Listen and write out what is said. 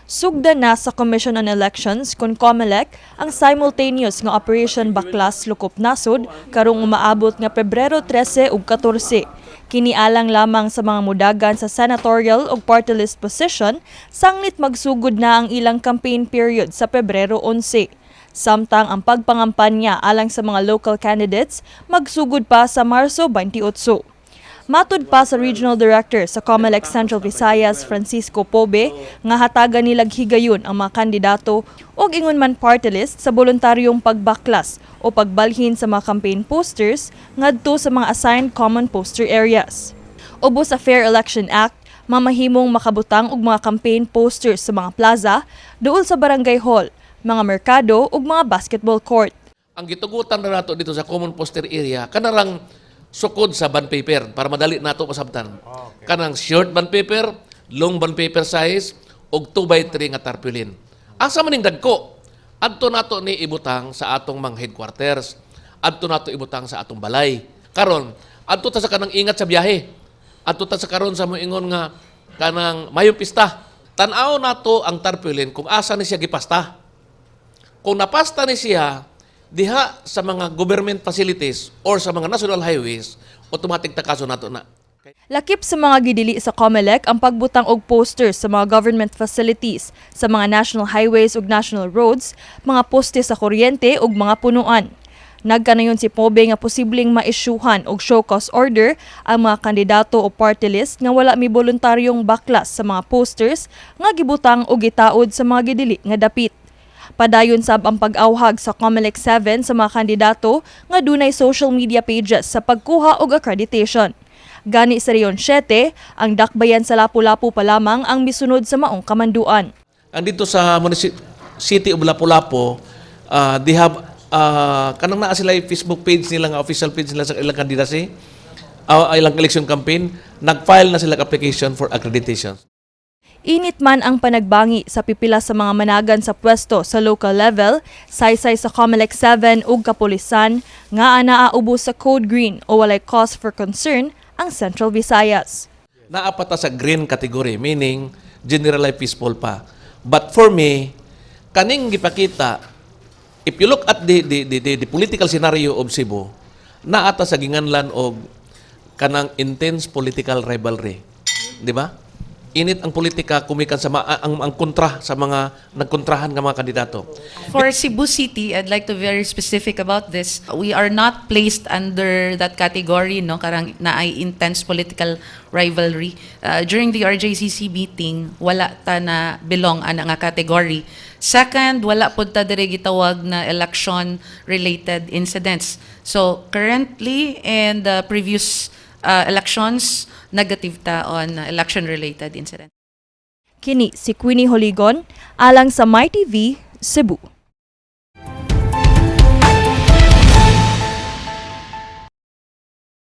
Sugdan na sa Commission on Elections kon COMELEC ang simultaneous nga Operation Baklas Lukop Nasod karong umaabot nga Pebrero 13 ug 14. Kini alang lamang sa mga mudagan sa senatorial ug party list position sanglit magsugod na ang ilang campaign period sa Pebrero 11. Samtang ang pagpangampanya alang sa mga local candidates magsugod pa sa Marso 28. Matud pa sa Regional Director sa COMELEC Central Visayas, Francisco Pobe, nga hatagan nilag higayon ang mga kandidato ug ingon man party list sa voluntaryong pagbaklas o pagbalhin sa mga campaign posters ngadto sa mga assigned common poster areas. Ubos sa Fair Election Act, mamahimong makabutang og mga campaign posters sa mga plaza, duol sa barangay hall, mga merkado ug mga basketball court. Ang gitugutan na nato dito sa common poster area, kanarang sukod sa bond paper para madali nato masabtan. Kanang short bond paper, long bond paper size ug 2 by 3 nga tarpaulin. Asa man ning dagko? Adto nato ni ibutang sa atong mga headquarters. Adto nato ibutang sa atong balay. Karon, adto ta sa kanang ingat sa biyahe. Adto ta sa karon sa moingon nga kanang mayong pista. Tan-aw nato ang tarpaulin kung asa ni siya gipasta. Kung napasta ni siya diha sa mga government facilities or sa mga national highways, automatic takaso nato na. Lakip sa mga gidili sa COMELEC ang pagbutang og posters sa mga government facilities, sa mga national highways ug national roads, mga poste sa kuryente ug mga punuan. Nagkanayon si Pobe nga posibleng maisyuhan og show cause order ang mga kandidato o party list nga wala mi voluntaryong baklas sa mga posters nga gibutang og gitaod sa mga gidili nga dapit. Padayon sab ang pag-awhag sa COMELEC 7 sa mga kandidato nga dunay social media pages sa pagkuha og accreditation. Gani sa Region 7, ang dakbayan sa Lapu-Lapu pa lamang ang misunod sa maong kamanduan. Ang dito sa City of Lapu-Lapu, they have kanang naa sila yung Facebook page nila nga official page nila sa ilang candidacy, ilang election campaign, nag-file na sila application for accreditation. Init man ang panagbangi sa pipila sa mga managan sa pwesto sa local level, saysay sa COMELEC 7 ug kapulisan nga anaa ubos sa code green o walay cause for concern ang Central Visayas. Naa pa ta sa green category, meaning generally peaceful pa. But for me, kaning gipakita, if you look at the political scenario of Cebu, naa ta sa ginganlan og kanang intense political rivalry. Di ba? Init ang politika kumikan sa ang kontra sa mga nagkontrahan nga mga kandidato. For Cebu City, I'd like to be very specific about this. We are not placed under that category, no, karang naay intense political rivalry. During the RJCC meeting, wala ta na belong ana nga category. Second, wala pud ta diri gitawag na election-related incidents. So currently and the previous elections, negative ta on election-related incidents. Kini si Queenie Holigon alang sa MyTV, Cebu.